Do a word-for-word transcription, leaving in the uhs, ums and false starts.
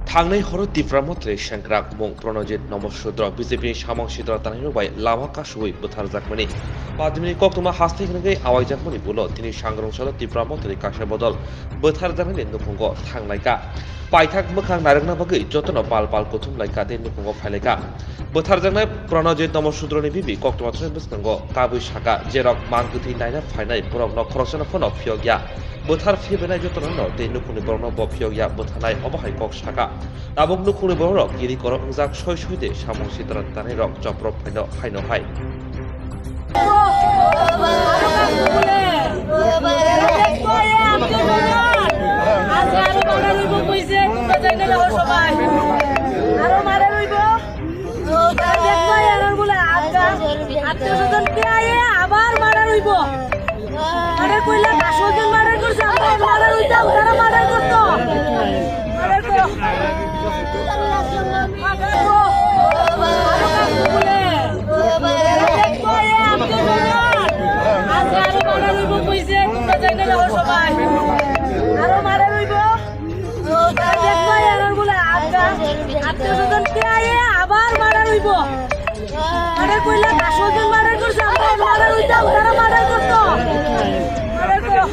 Thangnai horo Tipra Motri Sengkrak mung Pranajit Nomo Sudro B J P ni samung sidra tanai rok bai lama kasui bwtharjakmani. Badimni koktwma haste hwnwi awaijakmani ulo tini sangrong salo Tipra Motri kaisa bodol bwtharjakmani nukhungo thanglaika. Paithak mwkhang nairokna bagwi jotono pal pal kuthum laika tei nukhungo phailaika. Bwtharjaknai Pranajit Nomo Sudroni bibi koktwma thani bwskango kabui saka, jerok mang kwthwi naina phainai borokno khoroksano phano phiyokya. Bwthar phibainai jotono no tei nukhungni borokno bo phiyokya bwtharnai obo hai kok saka. Tabuk nukhungni borok kiri koro wngjak soi soi de samung sitra tanai rok chopro phaino haino hai. আরো মারা রইব। দেখো, এরার বলে আজ্ঞা, আত্মীয় স্বজন কে আয়ে আবার মারা রইব। মার্ডার কইলা, দশ জন মার্ডার করছে, আমরা মার্ডার হইতাম, তারা মার্ডার করতো। মার্ডার করো। মার্ডার করো। আরো কাজ বলে। দেখো, এ আত্মীয় স্বজন। আজকে আরো মার্ডার হইব কইছে, তোমরা যাই না যাও সবাই। আরো মার্ডার হইব। দেখো, এরার বলে আজ্ঞা, আত্মীয় স্বজন কে আয়ে আবার মার্ডার হইব। মার্ডার কইলা, দশ জন মার্ডার করছে, আমরা মার্ডার হইতাম, তারা মার্ডার করতো। মার্ডার করো।